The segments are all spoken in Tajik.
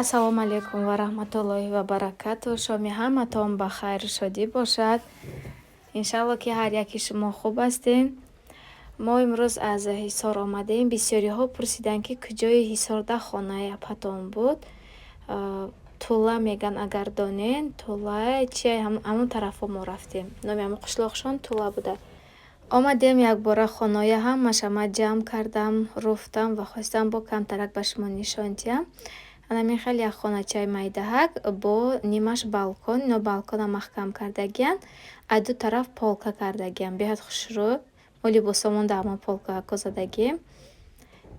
Ассалому алайкум ва раҳматуллоҳи ва баракатуҳ. Шоми ҳаматон ба хайру шодӣ бошад. Иншалло, ки ҳар яки шумо хуб ҳастем. Мо имрӯз аз Ҳисор омадем. Бисёриҳо пурсиданд, ки куҷои Ҳисорда хонаи апатон буд. Тула меган, агар донен, Тула чи, ҳамон тарафҳо мо рафтем. Номи ҳамон қишлоқшон Тула буда. Омадем якбора, хонаоя ҳамаша ман ҷамъ кардам, руфтам ва хостам бо камтарак ба шумо нишон диҳам. Анамин хел як хоначаи майдаҳак бо нимаш балкон. Ино балкона маҳкам кардагиянд. Аз ду тараф полка кардагиянд. Беҳад хушрӯ. Мо либосомон дар ҳамон полкаҳако задагием.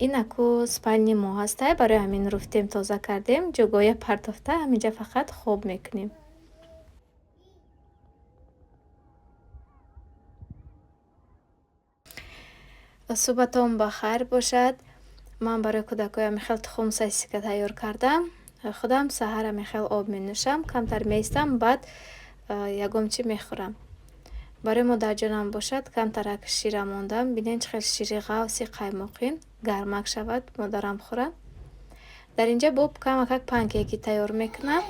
Ин аку спальни мо ҳастай. Барои ҳамин руфтем, тоза кардем. Ҷойгоҳя партофта, ҳаминҷа фақат хоб мекунем. Субҳатон ба хайр бошад. Ман барои кӯдакоям хел тухм сосиска тайёр кардам. Худам саҳар ҳамин хел об менӯшам, камтар меистам, баъд ягон чӣ мехӯрам. Барои модарҷонам бошад, камтарак шира мондам. Бинед, чӣ хел шири ғафси қаймоқин, гармак шавад, модарам хӯрад. Дар инҷа бо камакак панкейки тайёр мекунам.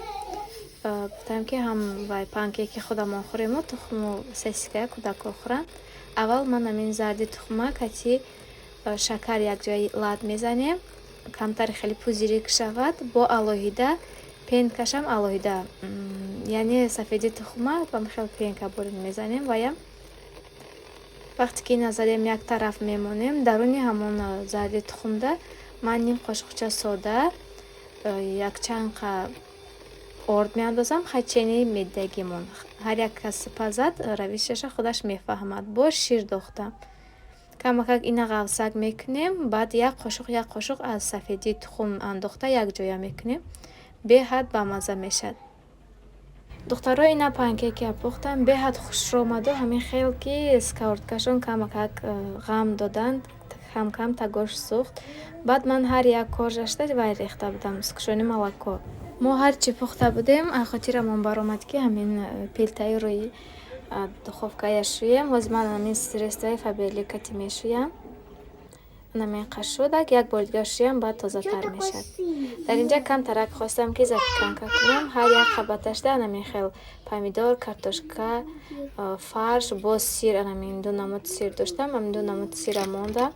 Гуфтам, ки ҳам вай панкейки худамон хӯрему тухму сосиская кӯдакҳо хӯранд. Аввал ман ҳамин зарди тухма кати шакар якҷоя лат мезанем, камтар хеле пузырик шавад, бо алоҳида пенкашам алоҳида, яъне сафеди тухма ба хел пенка бурин мезанем. Ваям вақте ки ина задем, як тараф мемонем. Даруни ҳамон зарди тухмда ман ним қошуқча сода, якчанд орд меандозам, хай чени меддагимон, ҳар як кас пазад, равишаша худаш мефаҳмад. Бо шир дохтам камакак, ина ғафсак мекунем. Баъд як қошуқ, як қошуқ аз сафедии тухм андохта, якҷоя мекунем. Беҳад бамазза мешавад. Духтаро, ина панкейкия пухтам, беҳад хушрӯ омаду. Ҳамин хел ки сковородкашон камакак ғам доданд, камкам тагош сӯхт. Баъд ман ҳар як коржашда вай рехта будам, сгущённое молоко. Мо ҳарчи пухта будем, хотирамон баромад, ки ҳамин плитаи рӯи духовкая шӯем. Ҳозир ман ҳамин средствои Фаберлик кати мешӯям. Анамин қашудак як бори дигар шӯям, баъд тозатар мешавад. Дар инҷа камтарак хостам, ки запеканка кунам. Ҳар як қабаташда анамин хел помидор, картошка, фарш, боз сир. Анамин ду намуд сир доштам, ҳамин ду намуд сира мондам.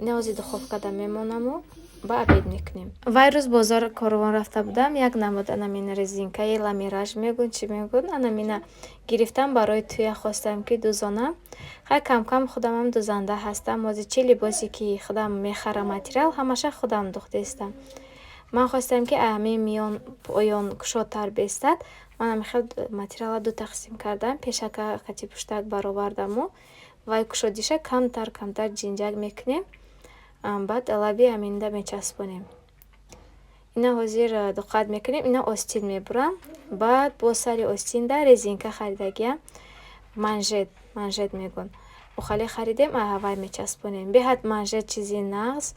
Ина ҳозир духовкада мемонаму ба обед мекунем. Вай рӯз бозор Корвон рафта будам, як намуд анамин резинкаи ламираж мегӯн, чӣ мегӯн, анамина гирифтам барои тӯя, хостам, ки дӯзонам. Хай, камкам худамам дӯзанда ҳастам. Ҳозир чӣ либосе ки худам мехарам, материал ҳамаша худам дӯхтаистам. Ман хостам, ки ҳамин миён поён кушодтар бестад. Ман ҳамин хел материалро ду тақсим кардам, пешака кати пуштак баровардаму вай кушодиша камтар камтар ҷинҷак мекунем, баъд лаби ҳаминда мечаспонем. Ина ҳозир диққат мекунем, ина остин мебурам. Баъд бо сари остинда резинка харидагиам, манжет, манжет мегӯн, охале харидем, вай мечаспонем. Беҳад манжет чизи нағз.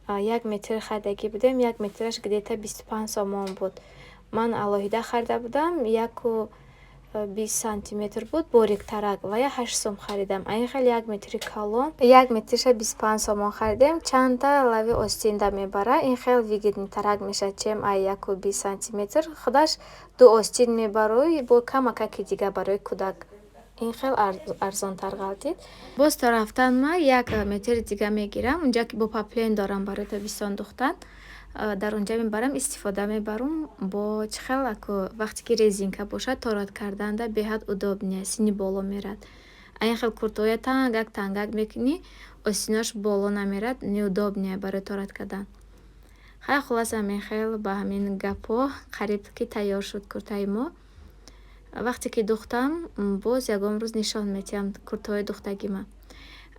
1 метр харидагӣ будем, 1 метраш где-то 25 сомон буд. Ман алоҳида харида будам, 1,20 сантиметр буд, бориктарак, ва я 8 сом харидам. А ин хел 1 метри калон, 1 метриша 25 сомон харидем. Чандта лави остинда мебара, ин хел выгодныйтарак мешавад, чем ай 1,20 сантиметр. Худаш ду остин мебарои, бо камакаки дига барои кӯдак, ин хел арзонтар ғалтид. Боз то рафтан ма 1 метри дига мегирам. Унҷа ки бо поплен дорам барои тобистон духтан, дар унҷа мебарам, истифода мебарам. Бо чӣ хел аку, вақте ки резинка бошад, торат карданда беҳад удобнее, сини боло мерад. А ин хел куртаҳоя тангак тангак мекунӣ, остинош боло намерад, неудобнее барои торат кардан. Хай, хуллас, ҳамин хел ба ҳамин гапҳо қариб ки тайёр шуд куртаи мо. Вақте ки духтам, боз ягон рӯз нишон медиҳам куртаҳои духтагима.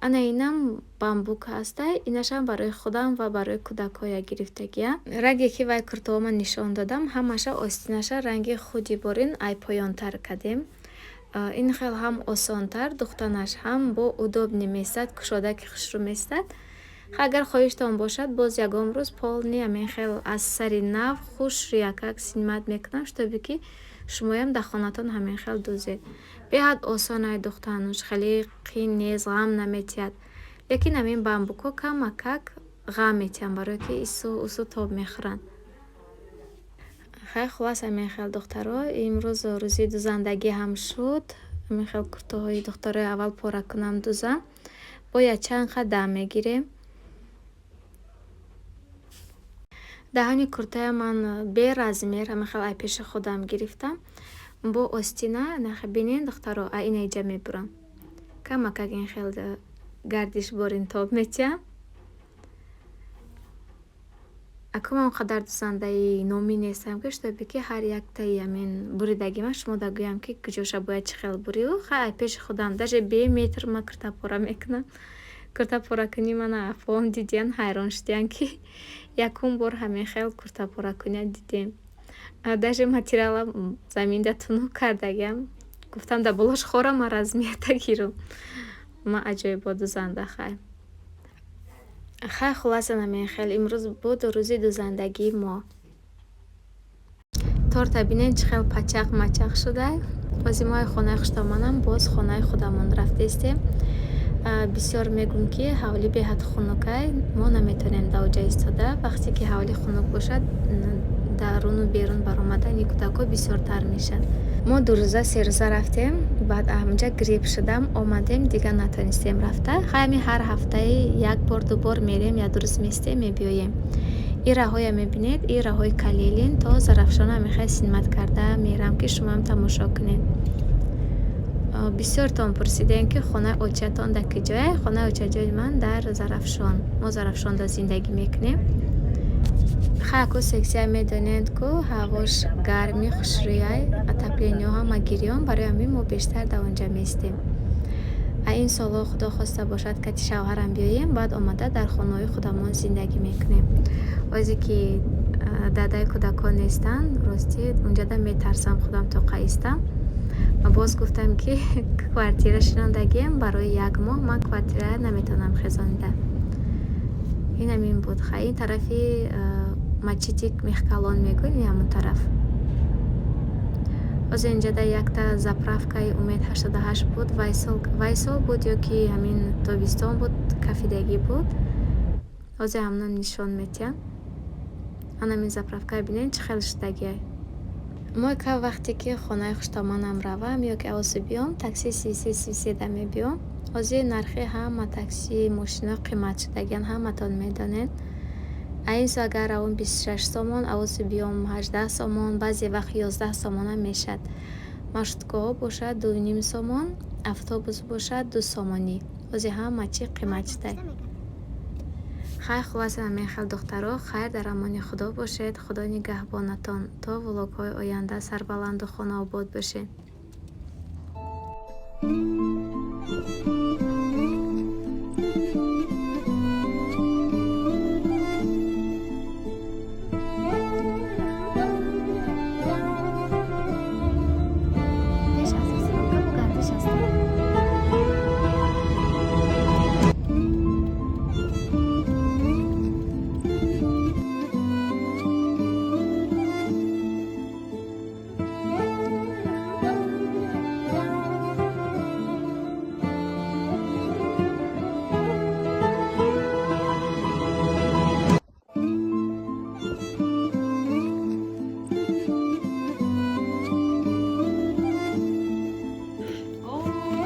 Ана инам бамбук ҳастай, инашам барои худам ва барои кӯдакҳоя гирифтагиам. Ранге ки вай куртаҳо ман нишон додам, ҳамаша остинаша ранги худи борин ай поёнтар кардем. Ин хел ҳам осонтар духтанаш, ҳам бо удобный местад, кушода ки хушрӯ местад. Агар хоҳиштон бошад, боз ягон рӯз полный ҳамин хел аз сари нав хуш якак снимать мекунам, чтобы ки шумоям дар хонатон ҳамин хел дӯзед. Беҳад осонай духтануш, хеле қин нест, ғам наметиҳад. Лекин ҳамин бамбукҳо камакак Ғам метиҳам, барое ки ису усу тоб мехӯранд. Хай, хуллас, ҳамин хел, духтаро, имрӯз рӯзи дузандагӣ ҳам шуд. Ҳамин хел куртаҳои духтарои аввал пора кунам, дузам. Бояд чанд қадам мегирем. Даҳони куртая ман бе размер ҳамин хел ай пеши худам гирифтам. Бо остина нахе бинен, духтаро, ай ина иҷа мебурам. Камакак ин хел гардиш борин тоб метиҳам. Аку ман он қадар дузандаи номӣ нестам, ки шутобе ки ҳар яктаи ҳамин буридагима шумо да гӯям, ки куҷоша бояд чӣ хел бурию. Хай, ай пеши худам даже бе метр ман курта пора мекунам. Курта поракунӣ мана апоам дидиян, ҳайрон шудиян, ки якум бор ҳамин хел куртапоракуния дидем. Даже материала заминда тунук кардагиам. Гуфтам, дар болош хора, ман размерта гирум. Ман аҷоибот дузанда, хай. Хай, хуллас, ҳамин хел имрӯз буд рӯзи дузандагии мо. Торта бинен, чӣ хел пачақ мачақ шудай. Ҳозир мо хонаи хуштоманам, боз хонаи худамон рафтестем. Бисёр мегӯм, ки ҳавлӣ беҳад хунукай, мо наметавонем дар оҷа истода. Вақте ки ҳавлӣ хунук бошад, даруну берун баромадани кӯдакҳо бисёртар мешавад. Мо 2 рӯза, 3 рӯза рафтем, баъд ҳаминҷа грипп шудам, омадем, дигар натонистем рафта. Хай, ҳамин ҳар ҳафтаи як бор, ду бор мерем, як ду рӯз местем, мебиёем. Ин раҳоя мебинед, ин раҳои Калилин то Зарафшона мехоҳед снимать карда мерам, ки шумоам тамошо кунед. Бисёртон пурсидем, ки хонаи очаатон дар куҷое. Хонаи очаҷони ман дар Зарафшон, мо Зарафшонда зиндагӣ мекунем. Хай, аку сексия медонед, ку ҳавош гармӣ, хушрӯяй, отопление ҳама гирён, барои ҳамин мо бештар дар онҷа местем. А ин солҳо, худо хоста бошад, кати шавҳарам биёем, баъд омада дар хонаҳои худамон зиндагӣ мекунем. Озе ки дадаи кӯдакон нестанд, ростӣ, унҷада метарсам худам тоқа истам. Боз гуфтам, ки квартира шинондагием барои як моҳ, ман квартира наметавонам хезонида. Ин ҳамин буд. Хай, ин тарафи мачити Мехкалон мегӯем, ин ҳамон тараф. Ҳозир инҷода якта заправкаи Умед 88 буд, вай сол буд ё ки ҳамин тобистон буд, кафидагӣ буд. Ҳозир ҳамонам нишон метиҳам. Анамин заправкаро бинед, чӣ хел шудагиай. Мо ка вақте ки хонаи хуштоманам равам ё ки аввосу биём, такси 33, 33 да мебиём. Ҳозир нархи ҳама такси, мошино қимат шудагиан, ҳаматон медонед. А ин сӯ агар равом, 26 сомон, аввосу биём, 18 сомон, баъзе вақт 11 сомонам мешавад. Маршруткаҳо бошад 2,5 сомон, автобус бошад 2 сомонӣ. Ҳозир ҳама чӣ қимат шудай. Хайр, хуллас, ҳамин хел, духтаро, хайр, дар амони Худо бошед, Худо нигаҳбонатон. То влогҳои оянда сарбаланду хонаобод бошед.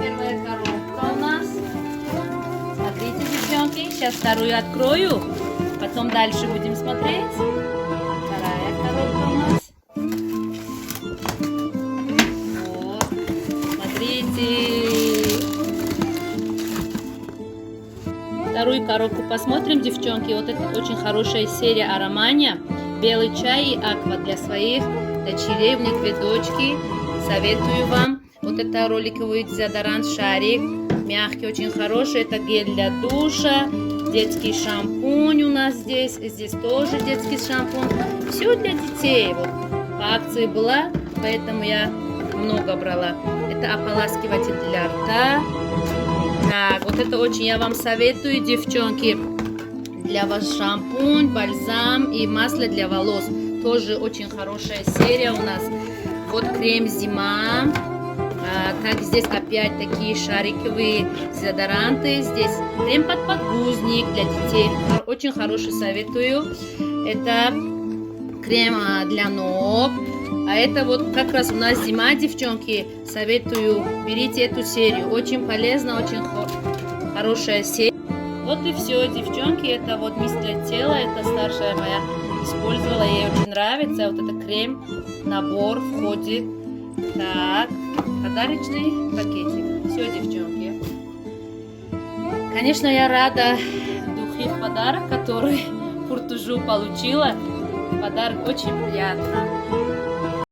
Первая коробка у нас. Смотрите, девчонки, сейчас вторую открою, потом дальше будем смотреть. Вторая коробка у нас. Вот, смотрите. Вторую коробку посмотрим, девчонки. Вот это очень хорошая серия Аромания. Белый чай и аква для своих дочерей. У меня две дочки. Советую вам. Вот это роликовый дезодорант шарик. Мягкий, очень хороший. Это гель для душа. Детский шампунь у нас здесь. Здесь тоже детский шампунь. Все для детей. Вот по акции была, поэтому я много брала. Это ополаскиватель для рта. Так, вот это очень я вам советую, девчонки. Для вас шампунь, бальзам и масло для волос. Тоже очень хорошая серия у нас. Вот крем «Зима». Так, здесь опять такие шариковые дезодоранты. Здесь крем под подгузник для детей. Очень хороший, советую. Это крем для ног. А это вот как раз у нас зима, девчонки. Советую, берите эту серию. Очень полезно, очень хорошая серия. Вот и все, девчонки. Это вот мист для тела. Это старшая моя использовала. Ей очень нравится. Вот это крем, набор входит. Так, подарочный пакетик. Все, девчонки. Конечно, я рада духи в подарок, который Пуртужу получила. Подарок очень приятно.